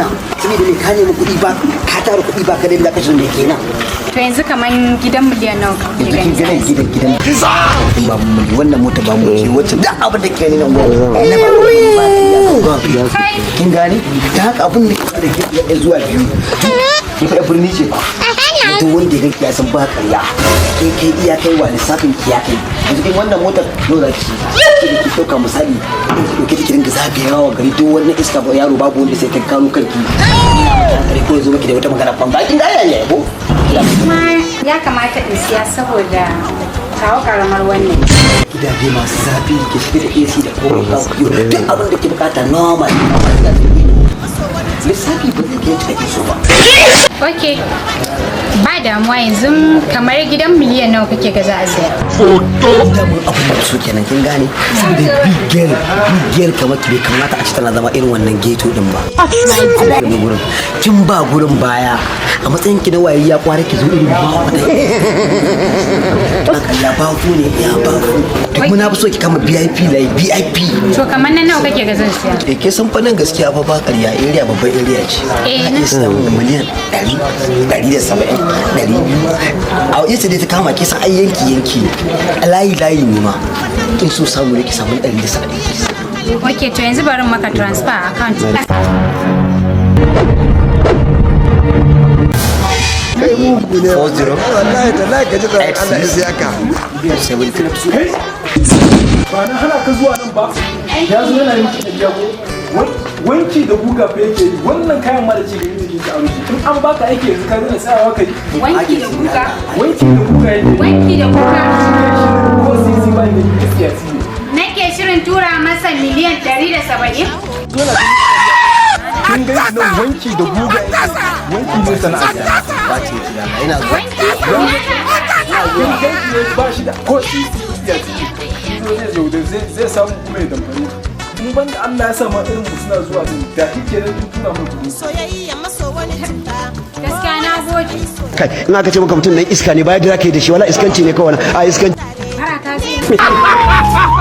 Daina, saboda me? Ka nemi kuɗi ba, ka tara kuɗi ba, ka da kashe me kenan? To yanzu kaman gidan miliyan nawa kake Yanzu kin gani? gane gidan ba mu, wannan mota ba mu ke, wacce duk abin da ke gani nan gwamnati na ba ba. Kin gane? Ta haka abin da ke da ke iya zuwa biyu, ki fa birni ce fa. Duk wanda ya ganki ya san ba karya. Kai kai iya kai wa lissafin ki ya kai. Yanzu kin wannan motar nawa za ki ci? Ki da ki dauka misali, in ki dauke ta, ki dinga zagayawa wa gari, duk wannan iska ba yaro, babu wanda sai ta kano kanki kare ko zo miki da wata magana ban ba. Kin ga ya ko? Kuma ya kamata in siya saboda kawo karamar wannan. Gidaje masu zafi ke shiga da AC da komai, ba ku duk abin da ke bukata normal. Lissafi ba zai kai yadda ake so ba. Ok, ba damuwa. Yanzu kamar gidan miliyan nawa kake ga za a siya? Damun abin da so kenan, kin gane? Saboda big girl, big girl kamar ki bai kamata a ci tana zama irin wannan ghetto din ba. Wani gurin kin ba gurin baya a matsayin ki na waye, ya kware ki zo irin ba ya ba ku ne ya ba ku. To kuma na fi so ki kama VIP, like VIP. To kamar na nawa kake ga zan siya? Eh, ke san fa nan gaskiya fa ba ƙarya, area babban area ce. Eh. Na iya samun miliyan 100, 170, 200 a yace dai ta kama. Ke san ai yanki yanki ne, layi layi ne ma. In so samu ne ki samu 170. Ok, to yanzu bari in maka transfer a account. Kai mugu ne. 40. Wallahi tallahi, ka ji tsoron Allah isiyaka. 73. Kai, ba na hana ka zuwa nan ba? Ya zo yana yin ƙarya ko wanki da guga fa yake yi. Wannan kayan ma da ke gani jikin ka aro. In an baka aiki yanzu, ka daina tsayawa ka yi. Wanki da guga? Wanki da guga yake yi. Wanki da guga? Ko sisi ba ne, gaskiya ne. Nake shirin tura masa miliyan 170? Kin gani nan, wanki da guga yake, wanki ne sana'a. Ba ce ki da ina zuwa. Wanki? Kin gani ne, ba shi da ko sisi, ya ci zai zo da zai samu kuma ya damfare. In ban da Allah ya sa ma irin mu suna zuwa din da kike nan, kin tura mai kuɗi. Soyayya maso wani cuta. Gaskiya na gode. Kai, in aka ce maka mutum nan iska ne, bayan da zaka yi da shi, wala iskanci ne kawai a iskanci. Baraka zai.